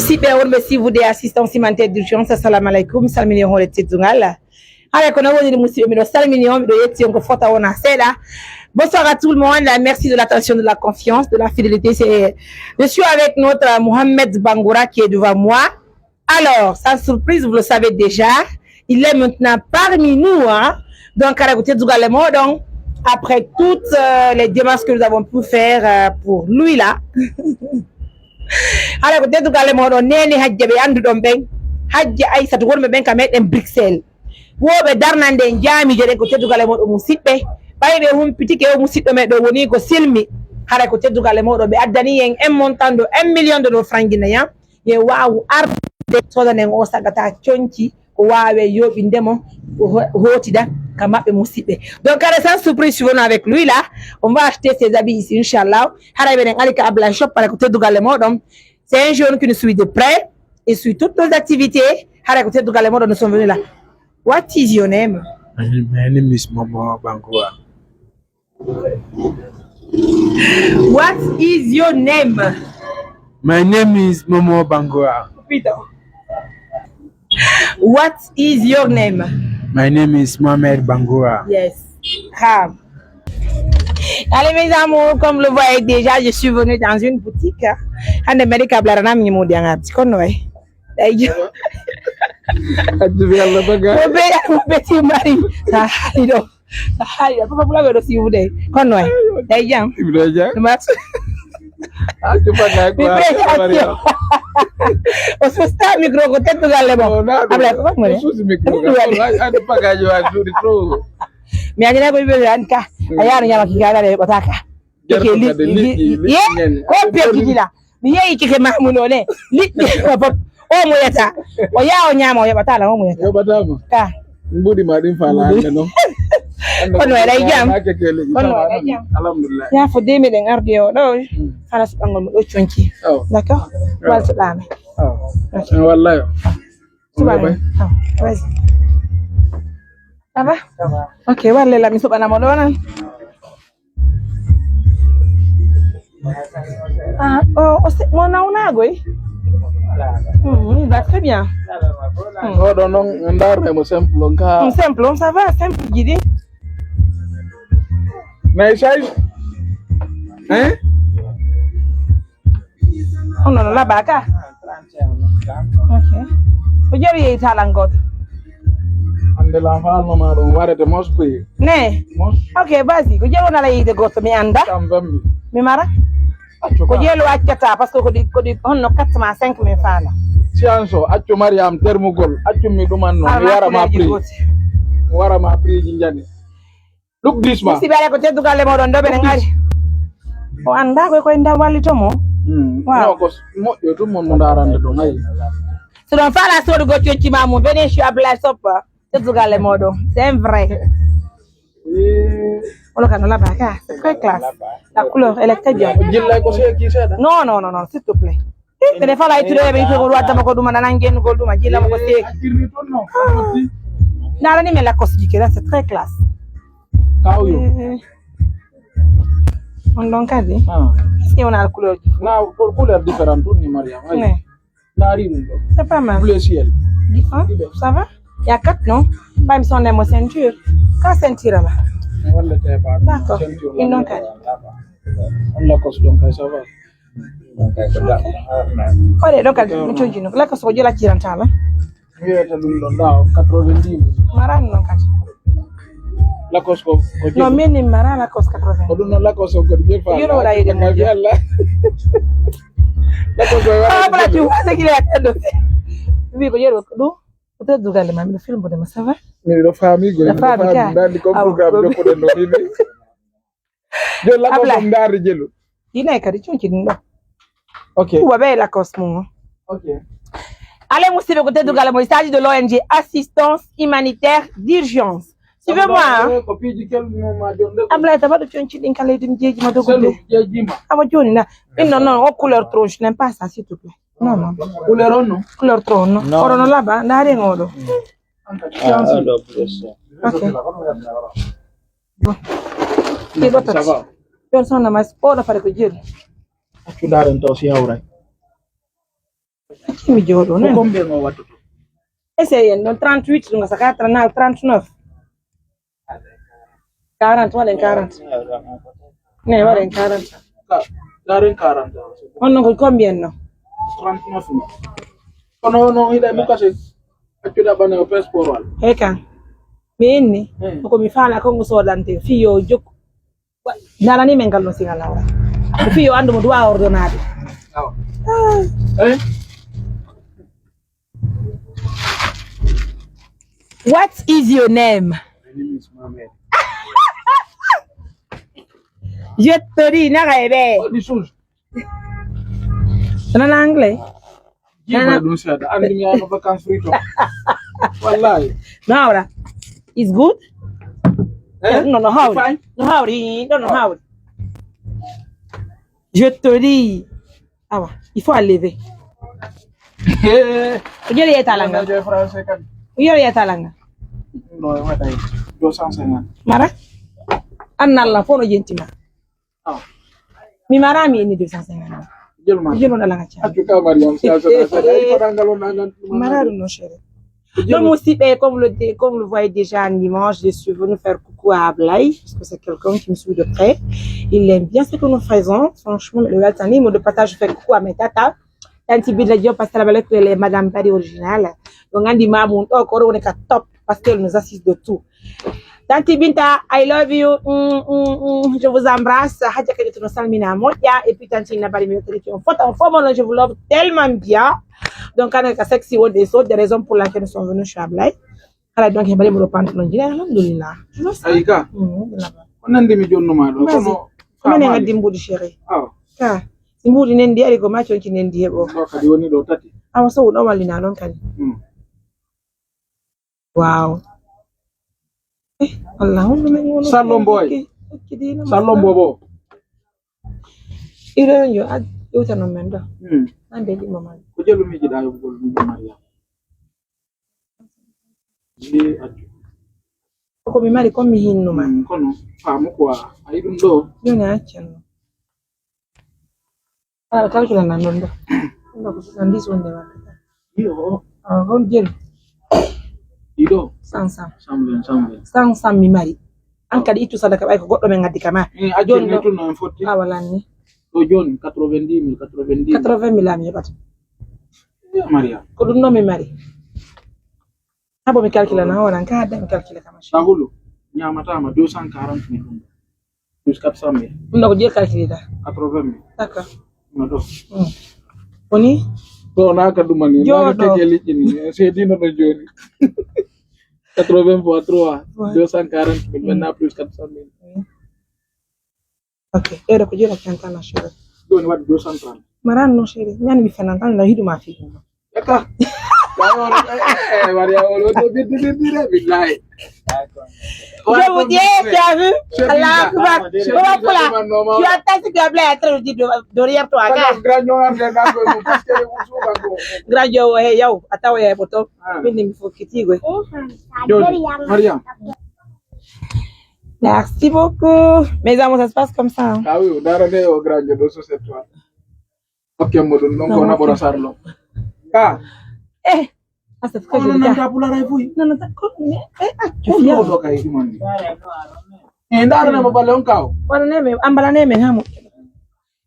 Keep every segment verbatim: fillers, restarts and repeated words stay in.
Musidɓe wonɓe suivre des assistances humanitaires d'urgence, assalamu alaikum, salmini on hoore teddungal. Haray ko no woniri musidɓe, miɗo salmini on, miɗo yetti on ko fota wona seeɗa. Bonsoir à tout le monde, merci de l'attention, de la confiance, de la fidélité. C'est, je suis avec notre Mohamed Bangoura qui est devant moi. Alors, sans surprise, vous le savez déjà, il est maintenant parmi nous, hein. Donc, haray ko teddungal e moɗon, après toutes, euh, les démarches que nous avons pu faire, euh, pour lui là. Haray ko teddungal e moɗon, neene hajja ɓe annduɗon ɓen, hajja Aysatu wonɓe ɓen ka meɗen Bruxelles. Wooɓe darnande en jaamiije ɗen ko teddungal e moɗon musidɓe. Ɓay ɓe humpitike o musidɗo meɗen woni ko silmi. Haray ko teddungal e moɗon ɓe addani en un montant de un million de nos francs guinéens. Yo waawu arde soodanen o sagata conci ko waawe yooɓinde mo o ho-, hootida ka maɓɓe musidɓe. Donc, haray sans surprise, suivons avec lui là. On va acheter ses habits ici, inchallah. Haray meɗen ari ka Ablaye Shop, haray ko teddungal e moɗon. C'est un jeune qui nous suit de près. Il suit toutes nos activités. Haray ko teddungal e moɗon, nous sommes venus là. What is your name? My name, my name is Momo Bangura. What is your name? My name is Momo Bangura. Peter. What is your name? My name is Mohamed Bangura. Yes. Come. Allez, mes amours, comme vous le voyez déjà, je suis venue dans une boutique. Hande mari ka blarana mi mudi anga abti kono way. Ay, yo. Addu bi Allah baga. Mo be, mo be ti mari. Sa hali do. Sa hali do. Papa bula be do si wude. Kono way. Ay, jam. Ibra jam. Mas. Addu baga ko. Ibra jam. O sosta micro ko teddungal e mo. Abla ko mo. Susi micro. Addu baga yo addu di pro. Mi ajina ko be an ka. Ayano nyama ki gana de bataka. Keke li-, li-, li-, ye? Ko pe kidila. Mi yehi keke Mamoun o ne. Liɗɗi o fof. O muyata. O yaa o ñaama o yoɓata lan, o muyata. Yoɓataama. Ka. Mbuɗi ma ɗin faala hannde non. Kono waɗay jam. Kono waɗay jam. Alhamdulillah. Yaa fo de miɗen ardi o ɗo. Hmm. Hara suɓangol mo ɗo conci. Awa. D'accord? Awa. Waltoɗaami. Awa. Ok. Wallahi. Suɓangol. Awa. Vas-y. Ça va? Ça va. Ok, walle la mi suɓana mo ɗo nan. Ah, oh, oh, c'est mon auna, oui. Hmm, il va très bien. Hmm. Oh, non, non, on a un simple, on a... Hmm, simple, on, ça va, simple, Didi. Mais ça, hein? Oh, non, non, là-bas, là. Ok. Ko jeru yehi talan goto. Hannde lan faalno ma ɗum warete mos prix. Ne. Mos. Ok, vas-y. Ko jeru nala yeyde goto mi annda. Kam bambi. Mi mara. Accu ko ka. Jeru accata parce que ko ɗi, ko ɗi honno quatre ma cinq min faala. Science o, accu Mariam termugol, accu mi ɗumanno, mi wara ma prix. Mi wara ma prix ji njani. Look this man. Musidɓe, alaa ko teddungal e mooɗon ɗo, ɓe ɗen ari. O anndaa ko e koye ndam wallito mo. Mm. Waaw. No, ko s-, moƴƴo tun mon mo ndaarande ɗum, ayi. So ɗon faala soodugol conci ma mum, venez chez Ablaye Sopa, teddungal e mooɗon. C'est un vrai. Eh. Wala ka no laba ka, c'est très classe. La couleur, elle est très bien. Jillay ko seeki seeɗa. Non, non, non, non, s'il te plaît. Eh, mbeɗa faala ittude ɓe ittude ko waddama ko ɗum, a nanan gennugol ɗum, a jillama ko seeki. Eh, a ƴirri toon, non. Ah. Ndaarani mi Lacoste ji kela, c'est très classe. Kaw yo. Eh. On ɗon kadi. Ah. Est-ce que wona couleur ji? Na, ko couleur différent tun ni, Mariam. Ayi. Ne. Ndaari ɗum ɗo. C'est pas mal. Bleu ciel. Di-, hein? Ɗiɗo. Ça va? Il y a quatre, non? Mbaɗ mi sonde mo ceinture. Ka ceinture la. Walla te ba. D'accord. Ceinture la. Ɗin ɗon kadi. On Lacoste ɗon kay, ça va. Ɗon kay ko daɗɗo. Waɗe ɗo kadi, mi cojjino. Lacoste ko jola ciranta la. Mi wiyata ɗum ɗon ɗa o quatre-vingt-dix. Marani noon kadi. Lacoste ko, ko non, min ni mara Lacoste quatre-vingts. Ko ɗum noon Lacoste ko kadi jefa. Yoro waɗa yiɗe mo. Kadi Allah. Lacoste ko ah, wala ti wala kile atendo. Wi ko yoro ɗum. Ko to dugal ma, miɗo film de ma, ça va? Miɗo faami, miɗo faami ka. Ndandi ko programme jokkuɗen no mimi. Yo Lacoste Ablaye. Ndaari jelu. Ɗi nayi kadi conci ɗum ɗo. Ok. Kuuba ɓe Lacoste mum o. Ok. Allez, musidɓe, ko teddungal mo, il s'agit de l'O N G Assistance Humanitaire d'Urgence. Suivez-moi, hein. Ko piiji kelɗi mo ma jonde. Ablaye, ta waɗu conci ɗin ka leydi mi jeeji ma dogude. Selu, jeeji ma. Awa jooni na. Min non, non, o couleur trop, je n'aime pas ça, s'il te plaît. Non, non. Couleur on, non? Couleur trop, non. Non. Oɗo no laba, ndaari en oɗo. Ah, ah, ok. Bon. Ɗiɗo tati. Ça va? Personne n'a mas-, oɗo fare ko jeeɗi. Accu ndaaren taw si hawray. Mi jooɗo, ko non. Combien o wattuto? Essayez, non, trente-huit, ɗum, ça fait trente-neuf. Quarante, waɗen quarante. Ne, waɗen quarante. Ka, garen quarante. On non ko combien, non? Trente-neuf, non. Kono, non, il est mukase. Accuɗa ɓane o passeport wala. He kan. Mi inni, eh, ko mi faala ko ngu soodante, fii yo jokku. Wa-, nanani men ngal no sigal lawra. Ko fii yo anndu mo duwa ordonnaade. Awa. Ah. Eh? What is your name? My name is Mohamed. Je te dis, naka ebe. Oh, this one. Nana anglais? Jiba. Nana. Ɗum seeɗa. Anndi mi yaano vacances free to. Wallahi. No hawra. It's good? Eh? No, no hawri. Fine. No hawri. No, no hawri. Je te dis. Awa, il faut enlever. Eh. Ko jeli e talanga. Ko jeli e talanga. No, e waɗa e deux cent cinquante. Mara? Anna Allah, fof no jentima. Ah. Mi mara mi inni deux cent cinquante. Jël ma. Jël on ala nga caa. Accu ka Mariam, si a sona, sa, ay, ko dangal on, an, an, Mara ɗum non, chéri. Jël. Donc, musidɓe, comme le, comme vous voyez déjà, un dimanche, je suis venue faire coucou à Ablay, parce que c'est quelqu'un qui me suit de près. Il aime bien ce que nous faisons. Franchement, le weltani, mot de partage, je fais coucou à mes tatas. Tanti Binta Diop, parce que la valeur que les Madame Bari originale. Donc, on dit, Mamoun, oh, Koro, on est à top, parce qu'elle nous assiste de tout. Tanti Binta, I love you. Mm, mm, mm. Je vous embrasse. Hadja Kadi, tu nous salmina, mon gars. Et puis, Tanti Nabali, mais tu es en faute, en forme, je vous love tellement bien. Donc, on est sexy, on des autres, des raisons pour lesquelles nous sommes venus chez Ablay. Hala, donc, il y a le pantalon, je dis, alhamdulillah. Je vois ça. Aïka. Mm, alhamdulillah. On a des millions de mal. Vas-y. Kono, mane ngaddi mbuuɗi, chéri. Awa. Ka. Si mbuuɗi nendi ari ko ma conci nendi heɓo. Ɗo kadi woni ɗo tati. Awa, so ɗo wallina ɗon kadi. Mm. Wow. Eh, Allah, on ɗum en woni Sallo Mboy. Okki, okki dina Sallo Mbobo. Iron yo ad, iwtanon men ɗo. Mm. Hande ɗi mo mari. Ko jelu miji da yobugol ɗum Mariam. Ji accu. Ko mi mari, ko mi hinnuma. Mm, kono faamu quoi. Ayi ɗum ɗo. Joni accen no. Ala kalkila nan ɗon ɗo. Ɗum ɗo ko soixante-dix wonde waɗata. Iyo. Ah, hol jelu? Ido. San san. San vingt, san vingt. San san mi mari. An kadi ittu sadaka ɓay ko goɗɗo men ngaddi kama. Eh, accu. Joni ne ɗo. Tun no en fotti. Awa lanni. Ɗo joni quatre-vingt-dix mille, quatre-vingt-dix mille. Quatre-vingt mille mi heɓata. Iyo, Mariam. Ko ɗum ɗo mi mari. Habo mi calcula na hoore an, ka hadda mi calcula kama. Sahulu, ñaamataama deux cent quarante mille ɗum. Plus quatre cent mille. Ɗum ɗo ko jeyi calculita. Quatre-vingt mille. D'accord. No ɗo. Mm. Woni? Ɗo naaka ɗuma ni, naaka jowoto. Keke liƴƴi ni, seedino ɗo jooni. Quatre-vingts fois trois, ouais, deux cent quarante mille, mm, maintenant plus quatre cent mille. Mm. Ok. Ero ko jira kanta na chéri. Ɗo ne waɗi deux cent trente. Maran no chéri. Ñani mi fenan tan la hiɗuma fi. Eka. Tayo, eh, eh, eh, Maria, o lo to biddi biddi de, billahi. Je vous dis, tu as vu? Allahu Akbar. Comment cela? Tu attends ce que Ablaye est en train de dire de, derrière toi, gars. Grand Noir, de, de, de, parce que le Ousou va go. Grand Joe, hey, yo, attends, hey, poto. Ah. Quindi mi faut quitter, ouais. Joni, Maria. Merci beaucoup. Mes amours, ça se passe comme ça, hein? Ah oui, on a ramené au grand Joe, c'est toi. Ok, mo ɗum ɗon ko na ɓora sarlo. Ka. Eh, asa ko non, non, ta pula ray fuy. Non, non, ta ko, eh, ah, ko yo do kay ɗum andi. Eh, ndara na mo bale on kaw. Wala ne me, ambala ne me hamu.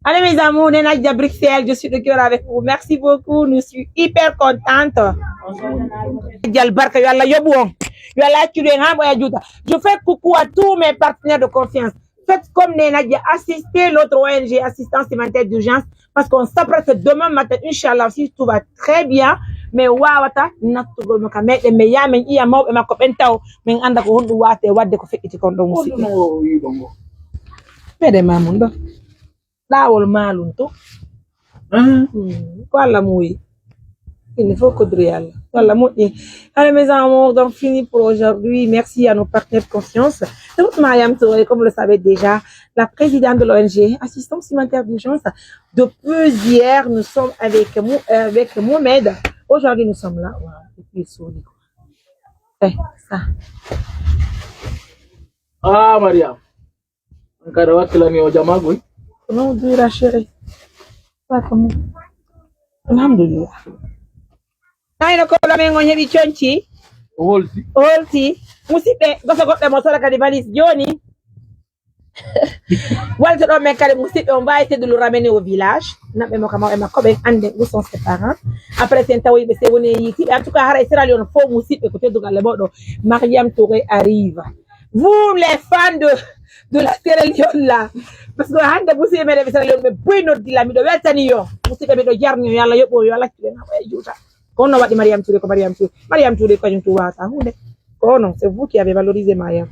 Allez, mes amours, Nena Dia Bruxelles, je suis de cœur avec vous. Merci beaucoup, nous suis hyper contente. Dial barka, yo Allah yoɓu on. Yo Allah accude en ha mo ya juuta. Je fais coucou à tous mes partenaires de confiance. Faites comme Nena Dia, assistez l'autre O N G, Assistance Humanitaire d'Urgence, parce qu'on s'apprête demain matin, Inch'Allah, si tout va très bien. Mais wawata nattugol mo ka meɗen, mais ya men iya mawɓe makko ɓen taw, men anda ko honɗum wate wadde ko feƴƴiti kon ɗon musiɓɓe. Meɗen ma mun ɗo. Laawol maalum to. Hein? Hmm. Ko Allah muuyi. Il faut ko duri Allah. Ko Allah moƴƴi. Allez, mes amours, donc fini pour aujourd'hui. Merci à nos partenaires de confiance. C'est votre Mariam Touré, comme vous le savez déjà, la présidente de l'O N G Assistance Humanitaire d'Urgence. Depuis hier, nous sommes avec Mo-, euh, avec Mohamed. Aujourd'hui, nous sommes là. Voilà. Et puis, il sourit, quoi. Eh, ça. Ah, Mariam. An kadi a wakkilani o jama goy. Ko non dira chéri. Pas comme. Alhamdulillah. Nayno ko lamen on heɓi conci. O holti. O holti. Musidɓe, goso goɗɗo mo sora kadi valise jooni. Walto ɗon men kadi musidɓe, on mbaawi teddulu ramener au village. Naɓɓe mo ka mawɓe makko ɓen, annden où sont ses parents. Après, sen tawoyi ɓe, se woni e yiiti ɓe. En tout cas, haray Sierra Leone fof musidɓe ko teddugal e moɗo. Mariam Touré arrive. Vous, les fans de, de la Sierra Leone là. Parce que hannde musidɓe meɗen ɓe Sierra Leone ɓe buy noddi lan, miɗo weltani yo. Musidɓe miɗo jarni yo, yo Allah yoɓu, yo Allah accu ɓe na e juuta. Ko honno waɗi Mariam Touré ko Mariam Touré? Mariam Touré ko kañum tun wawata huunde. Ko onon, c'est vous qui avez valorisé Mariam.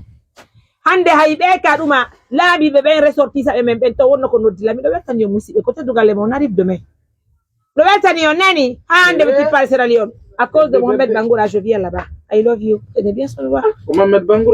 Hannde hay ɓe ka ɗuma laabiiɓe ɓen ressortissant ɓe men ɓen to wonno ko noddi lan, miɗo weltani yo musidɓe, ko teddugal e mo on arrive demain. Miɗo weltani yo nani, haa hannde mi tippaali Sierra Leone. À cause de Mohamed Bangoura, je viens là-bas. I love you. Tenez bien son noir. Mohamed Bangoura.